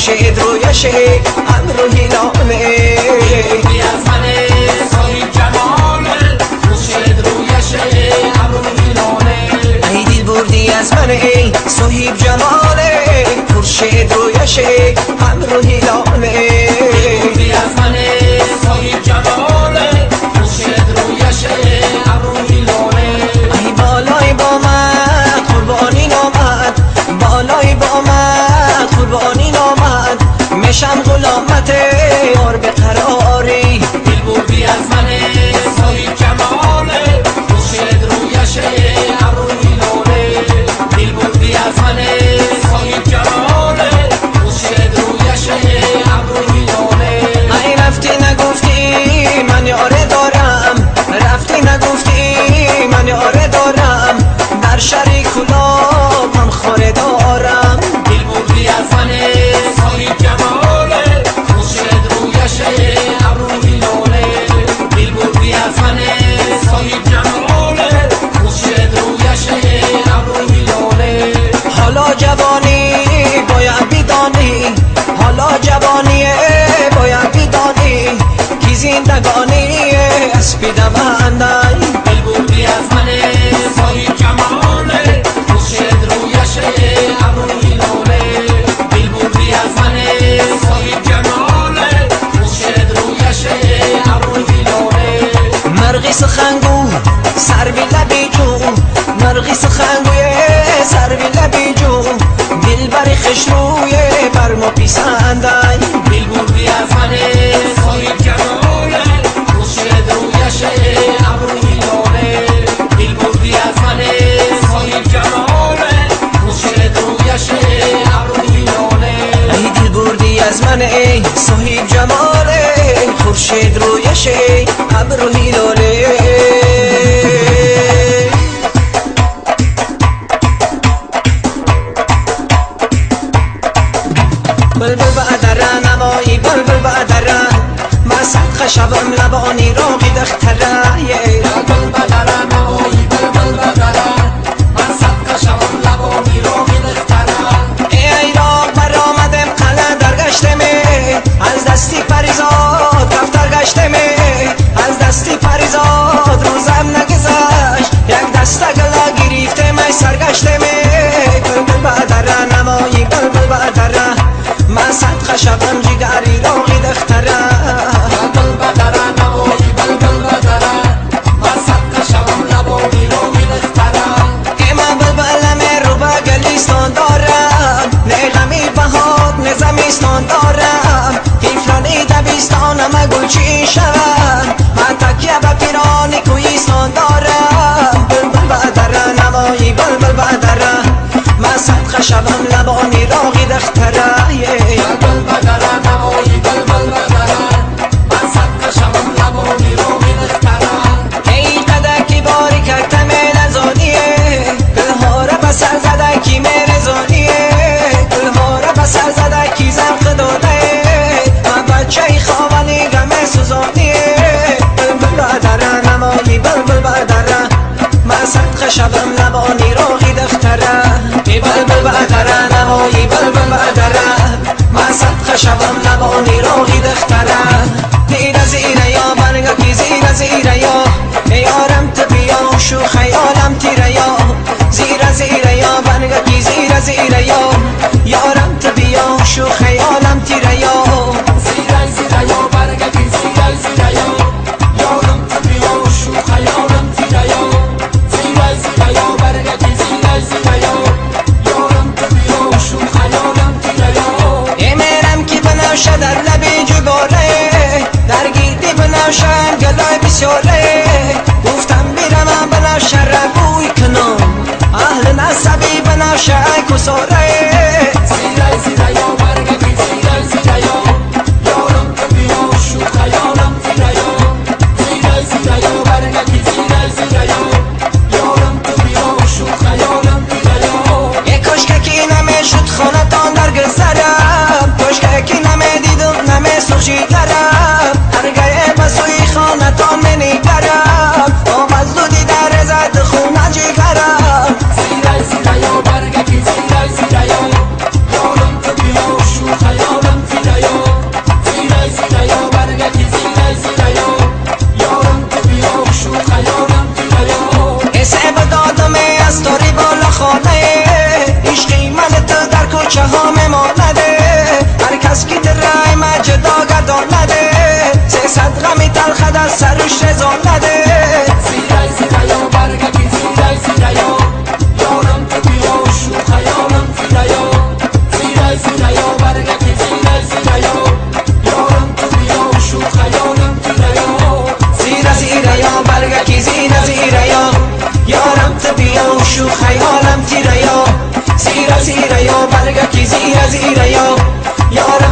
خورشید رویش ابرو هلاله. دل از من صاحب جمال خورشید رویش ابرو هلاله. ای دل بردی از من ای صاحب جمال خورشید رویش ابرو هلاله. دل از من صاحب جمال خورشید رویش ابرو هلاله. ای بالای با من قربانی نامد، بالای با من قربانی نامد، میشم غلامت یار به قراری. دل بردی از من صاحب جمال خورشید رویش ابرو هلاله. دل بردی از من صاحب جمال خورشید رویش ابرو هلاله. ای رفتی نگفتی من یاره دارم، رفتی نگفتی من یاره دارم، در شریک کلاب من خوره دارم. دل بردی از من صاحب جمال خورشید رویش ابرو هلاله. دل بردی از من صاحب جمال خورشید رویش ابرو هلاله. حالا جوانی باید بدانی، حالا جوانی باید بدانی، کی زندگانی اسبی دونده. دل بردی از من صاحب جمال خورشید رویش ابرو هلاله. دل بردی از من صاحب جمال خورشید رویش ابرو هلاله. مرغی سخنگو سروی لبی جو، مرغی سخنگوی سروی لبی جو، دلبر خوشروی بر ما پیسنده. دل بردی از من صاحب جمال خورشید رویش ابرو هلاله. دل بردی از من صاحب جمال خورشید رویش ابرو هلاله. ای دل بردی از من ای صاحب جمال خورشید رویش ابرو هلاله. بلبل بدره نوایی بلبل بدره، من صدقه شوم لبانی راقی دختره. بلبل بدره نوایی بلبل بدره، من صدقه شوم لبانی راقی دختره. ای راق برآمدم قلعه درگشتم، از دستی پریزاد دفتر گشتم، از دستی پریزاد روزم نگذشت، یک دسته گله گرفتم ای سرگشتم. بلبل بدره نوایی بلبل بدره، من صدقه شوم جگری راقی دختره. بلبل بدره نوایی بلبل بدره، من صدقه شوم لبانی راقی دختره. ای من بلبلم رو به گلیستان دارم، نه غمی بهار نه زمستان دارم، طفلانی دبیستانم گلچین شوم، من تکیه به پیران کوهستان دارم. بلبل بدره نوایی بلبل بدره، من صدقه شوم لبانی راقی دختره. بلبل بدره نوایی بلبل بدره، من صدقه شوم لبانی راقی دختره. ای قدکی باری کردم نزانیه، گلها را به سر زده کی مرزانیه، گلها را به سر زده کی زرق داده، من بچه خاوانی غم سوزانیه. بلبل بدره نمایی بلبل بدره، من صدقه شوم لبانی راقی دختره. بلبل بدره نمایی بلبل بدره، من صدقه شوم لبانی راقی دختره. زیره زیره یا برگکی زیره زیره یا، یارم تو بیا شو خیالم تیره یا، زیره زیره یا برگکی زیره زیره یا، یارم تو بیا شو خیالم تیره یا. زیره زیره یا برگکی زیره زیره یا، یارم تو بیا شو خیالم تیره یا، زیره زیره یا برگکی زیره زیره یا، یارم تو بیا شو خیالم تیره یا. میرم که بنوشه در لبی جگاره، در گیتی بنوشم گلای بسیاره، گفتم بیرم بنوشه را بوی کنم، اهل نسبی بنوشه ای کساره. زیره زیره یا برگکی زیره زیره یا، یارم تو بیا شو خیالم تیره یا، زیره زیره یا برگکی زیره زیره یا، یارم تو بیا شو خیالم تیره یا. ای کاشکی نمیشد خانه تان در گذرم، کاشکی نمیدیدم نمیسوخ جگرم، هرگاه به سوی خانه تان منیگرم. нада саруш резон наде. Зирай зирайо баргаки зирай зирайо, ёрам ту биё шу хаёлам тирайо. Зирай зирайо баргаки зирай зирайо, ёрам ту биё шу хаёлам тирайо. Зира зирайо баргаки зира зирайо, ёрам ту биё шу хаёлам тирайо. Зира зирайо баргаки зира зирайо, ёрам.